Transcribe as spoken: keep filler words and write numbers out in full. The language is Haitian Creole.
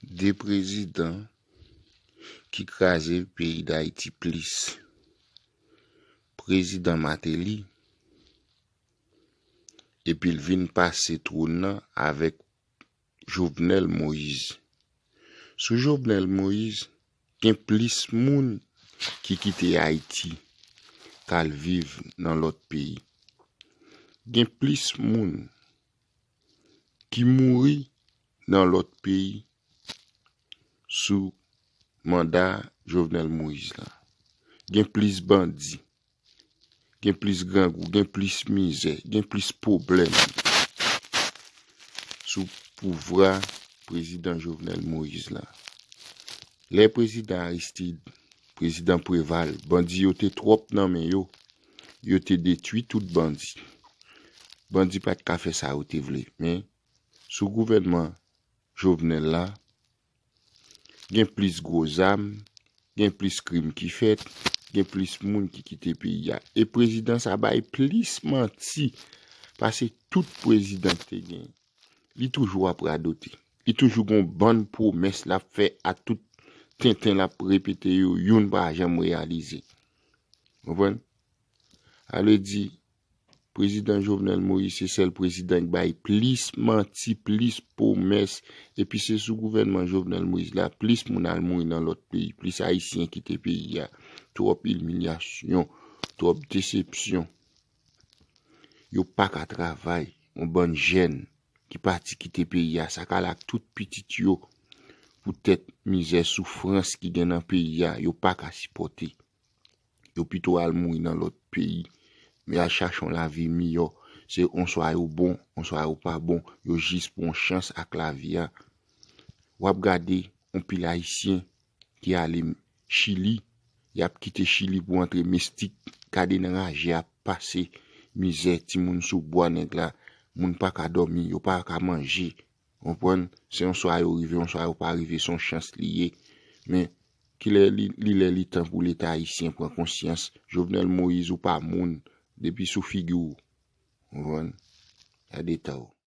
De prezidan ki kraze peyi Dayiti plis. Prezidan Martelly, epi l vin pase twòn nan avèk Jovenel Moïse. Sou Jovenel Moïse, gen plis moun ki kite Ayiti, k al viv nan lòt peyi. Gen plis moun ki mouri nan lòt peyi sou manda Jovenel Moïse la. Gen plis bandi, gen plis grangou, gen plis mizè, gen plis pwoblèm sou pouvwa prezidan Jovenel Moïse la. Lè prezidan Aristide, prezidan Préval, bandi yo te twòp nan men yo, yo te detwi tout bandi. Bandi pa t ka fè sa yo te vle, men sou gouvènman Jovenel la, gen plis gwo zam, gen plis krim ki fèt, gen plis moun ki kite peyi a. E prezidan sa bay plis manti pase tout prezidan ki te gen. Li toujou ap radote. Li toujou gon bann pwomès l ap fè a tout tenten l ap repete yo, youn pa janm reyalize. Konprann? Sa vle di, prezidan Jovenel Moïse se sèl prezidan ki bay plis manti, plis pwomès, epi se sou gouvènman Jovenel Moïse la, plis moun al mouri nan lòt peyi, plis Ayisyen kite peyi a, twòp imilyasyon, twòp desepsyon. Yo pa ka travay, yon bann jèn ki pati kite peyi a, sa k al ak tout pitit yo, poutèt mizè, soufrans ki gen nan peyi a, yo pa ka sipòte. Yo pito al mouri nan lòt peyi, men al chache yon lavi miyò. Se on swa yo bon, on swa yo pa bon, yo jis pran yon chans ak lavi a. W ap gade yon pil Ayisyen ki ale Chili, y ap kite Chili pou antre Mestik, gade nan raje ap pase mizè, timoun sou bwa nèg la, moun pa ka dòmi, yo pa ka manje. Konprann? Se yon swa yo rive, yon swa yo pa rive, se yon chans li ye. Men, kilè li, li lè li tan pou Leta ayisyen pran konsyans? Jovenel Moïse, ou pa moun, depi sou figi w. Konprann? Gade eta w.